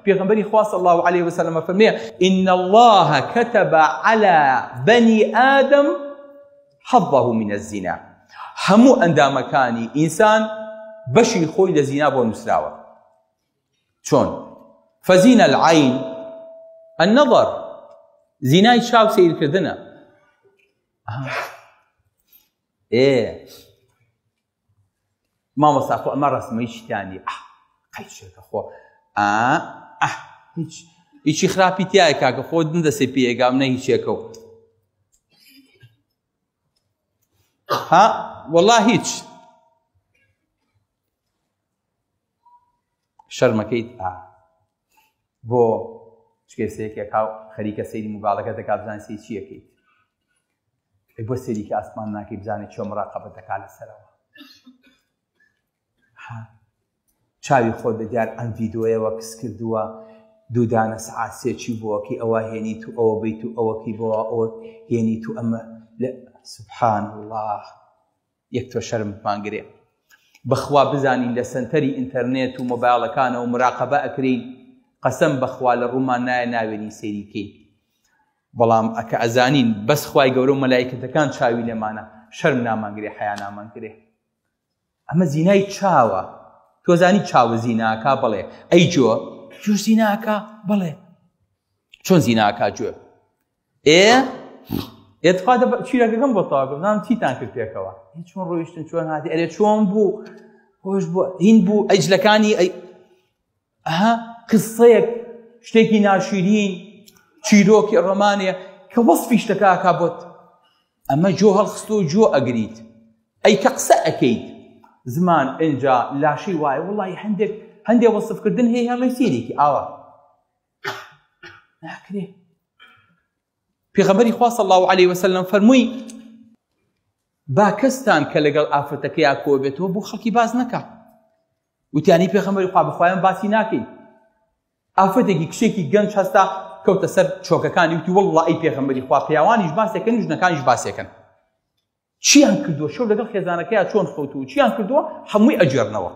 پێغەمبەری خوا صلی الله علیه وسلم فەرمێ ان الله كتب على بني آدم حظه من الزنا هەموو ئەندامەکانی ئینسان بەشی خۆی لە زینا بۆ نووسراوە چۆن فزین العین النظر زینای چاو سەیرکردنە ئێ مامۆستا خۆ ئەمە ڕەسمەی شتانی قەیچێکە خۆ هیچ هیچی خراپی تایە کاکە خۆ دەسێ پێگام نە هیچێکە و ها وەڵا هیچ شەرمەکەیت ئا بۆ چکێسەیەکێکا و خەریکە سەیری موبایلەکە دەکات بزانێت سەیری چیەکەیت ئەی بۆ سەیری کە ئاسمان ناکەی بزانێت چۆن مراقەبە دەکات لەسەرەوە چاوی خۆت بە دیار ئەم ڤیدۆیەوە کس کردووە دوو دانە سەعات سێچی بۆەکەی ئەوە هێنیت و ئەوە بیت و ئەوەکەی بۆ ئەوە هێنیت و ئەمە لە سبحان الله یەک تۆ شەرمتمان گرێ بەخوا بزانین لە سەنتەری ئینتەرنێت و مۆبایڵەکانەوە مراقەبە ئەکرێین قەسەم بەخوا لە ڕوومان نایە ناوێنین سەیری کەین بەڵام ئەکە ئەزانین بەس خوای گەورە و مەلایکەتەکان چاوی لێمانە شەرم نامانگرێ حەیا نامانگرێ ئەمە زینای چاوە تۆ زانی چاوە زیناکە بڵێ ئەی جۆ جۆ زیناکە بڵێ چۆن زیناکە جۆ ئێ ئێ تخوا دە چیرەکەکەم بۆ تەواو کە بزانم چیتان کرد پێکەوە ئێ چۆن ڕۆیشتن چۆن هاتی ئەرێ چۆن بوو خۆش بوو هین بوو ئەی جلەکانی ئەی ئەها قسەیەک شتێکی ناشیرین چیرۆکی ڕۆمانێ کە وەصفی شتەکە ئەکا بۆت ئەمە جۆ هەڵخستۆ و جۆ ئەگریت ئەی کە قسە ئەکەیت زمان ئینجا لاشەی وایە وڵی هەندێک هەندێک وەصفکردن هەیە هەڵی سیرێکی ئاوا ناکرێ پێغەمبەری خوا صلی الله علیه وسلم فەرمووی با کەستان کە لەگەڵ ئافرەتەکەیا کۆ بێتەوە بۆ خەڵکی باس نەکا وتیانی پێغەمبەری خوا بەخوایان باسی ناکەین ئافرەتێکی کچێکی گەنج هەستا کەوتە سەر چۆکەکانی وتی والله ئەی پێغەمبەری خوا پیاوانیش باسێکن و ژنەکانیش باسێکن چیان کردووە شەو لەگەڵ خێزانەکەیا چۆن خەوتوو چیان کردووە هەمووی ئەگێڕنەوە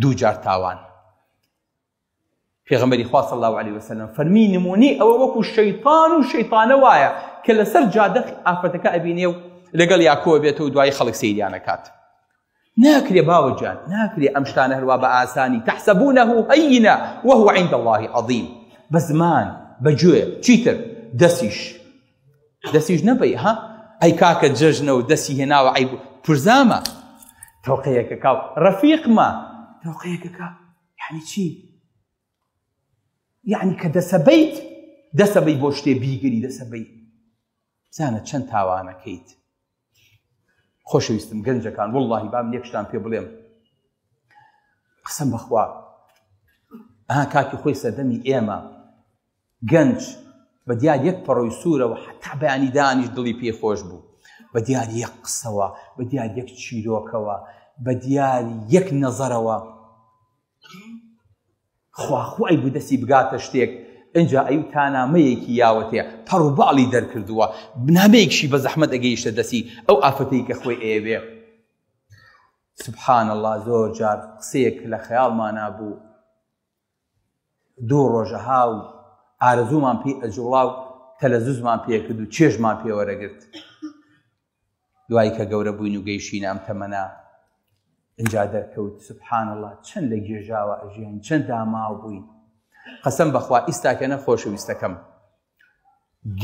دوو جار تاوان پێغەمبەری خوا صلی الله علیه وسلم فەرمی نمونەی ئەوە وەکو شەیطان و شەیطانە وایە کە لەسەر جادە ئافرەتەکە ئەبینێ و لەگەڵ یاکۆ بێتەوە و دوایی خەڵک سەیریانەکات ناکرێ باوە جان ناکرێ ئەم شتانە هەروا بە ئاسانی تحسبونه هینا وهو عند الله عظیم بە زمان بە گوێ چیتر دەسیش دەسیش نەبەی ها ئەی کاکە جەژنە و دەسی هێناوە عیب پرزامە تەوقەیەکەکە و ڕەفیقمە تەوقەیەکەکە یعنی چی یعنی کە دەسەبیت دەسەبەی بۆ شتێ بیگری دەسەبەی زانە چەند تاوانەکەیت خۆشەویستم گەنجەکان واللهی بام یەک شتان پێ بڵێم قسەم بەخوا ئەها کاتی خۆی سەردەمی ئێمە گەنج بە دیار یەک پەڕۆی سوورەوە حتا بەیانی دانیش دڵی پێی خۆش بوو بە دیار یەک قسەوە بە دیار یەک چیرۆکەوە بە دیار یەک نەزەرەوە خواخوای بوو دەستی بگاتە شتێک ئینجا ئەی تا نامەیەکی یاوەتێ پەڕ و باڵی دەرکردووە نامەیەکشی بە زەحمەت ئەگەیشتە دەستی ئەو ئافرەتەی کە خۆی ئەیەوێ سبحان الله زۆر جار قسەیەک لە خەیاڵمانا بوو دوو ڕۆژەها و ئارەزوومان پێی ئەجوڵا و تەلەزوزمان پێکرد و چێژمان پێوەرەگرت دوای کە گەورە بووین و گەیشتینە ئەم تەمەنە ئینجا دەرکەوت سبحان الله چەند لە گێژاوە ئەژیان چەند داماو بووین قەسەم بەخوا ئیستاکە نە خۆشەویستەکەم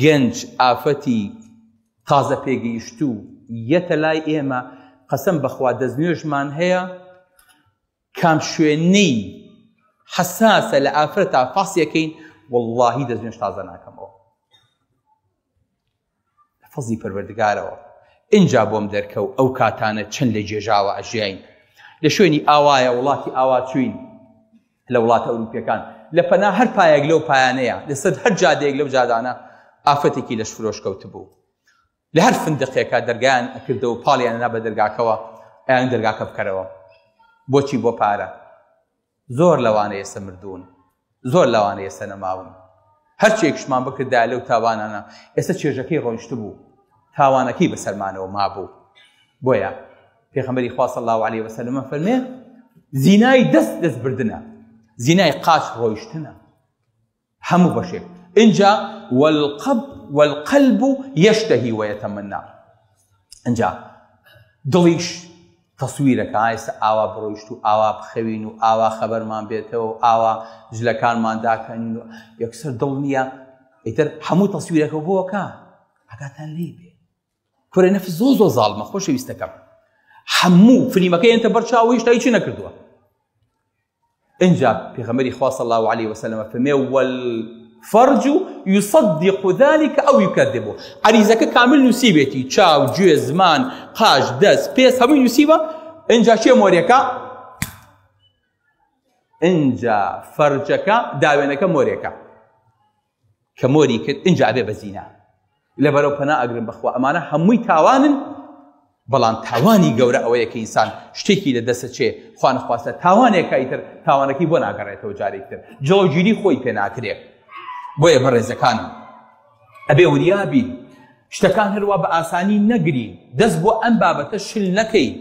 گەنج ئافەتی تازە پێگەیشتوو یەتە لای ئێمە قەسەم بەخوا دەستنوێژمان هەیە کام شوێنەی حەساسە لە ئافرەتا فاسیەکەین واللهی دەستنوێژ تازە ناکەمەوە لە فەزڵی پەروەردگارەوە ئینجا بۆم دەرکەو ئەو کاتانە چەند لە گێژاوە ئەژیاین لە شوێنی ئاوایە وڵاتی ئاوا چوین لە وڵاتە ئەوروپیەکان لە پەنا هەر پایەک لەو پایانەیە لەسەر هەر جادەیەک لەو جادانە ئافرەتێکی لەش فرۆش کەوتبوو لە هەر فندقێکا دەرگایان ئەکردەوە پاڵیان نا بە دەرگاکەوە ئەیان دەرگاکە بکەرەوە بۆچی بۆ پارە زۆر لەوانە ئێستا مردوون زۆر لەوانە ئێستا نەماون هەرچێکشمان بکردایە لەو تاوانانە ئێستا چێژەکەی ڕۆیشتبوو تاوانەکەی بەسەرمانەوە مابوو بۆیە پێغەمبەری خوا صلی الله علیه وسلم فەرمێ زینای دەست دەست بردنە. زینای قاچ ڕۆیشتنە هەموو بەشێک ئینجا والقب والقلب يشتهي ويتمنى ئینجا دڵیش تەسویرەکە ئێستا ئاوا بڕۆیشت و ئاوا بخەوین و ئاوا خەبەرمان بێتەوە و ئاوا جلەکانمان داکەنین و یەکسەر دڵ نییە ئیتر هەموو تەسویرەکە بۆکە ئاگاتان لێ بێ کورە نەفس زۆر زۆر زاڵمە خۆشەویستەکەم هەموو فلیمەکە یەنتە بەرچاو هیشتا هیچی نەکردووە ئینجا پێغەمبەری خوا صلی الله علیه وسلم فەرمێ والفرج يصدق ذلك او يكذبه عریزەکە کامل نووسیبێتی چاو گوێ زمان قاش دەست پێست هەمووی نووسیوە ئینجا چێ مۆرێکە ئینجا فەرجەکە داوێنەکە مۆرێکە کە مۆری کرد ئینجا ئەبێ بە زینا لەبەرەو پەنا ئەگرم بەخوا ئەمانە هەمووی تاوانن بەڵام تاوانی گەورە ئەوەیە کە ئینسان شتێکی لە دەستە چێ خوانەخواستە تاوانێکە ئیتر تاوانەکەی بۆ ناگەڕێتەوە جارێکتر جڵەوگیری خۆی پێ ناکرێ بۆیە بەڕێزەکانم ئەبێ وریا بین شتەکان هەروە بە ئاسانی نەگرین دەست بۆ ئەم بابەتە شل نەکەین.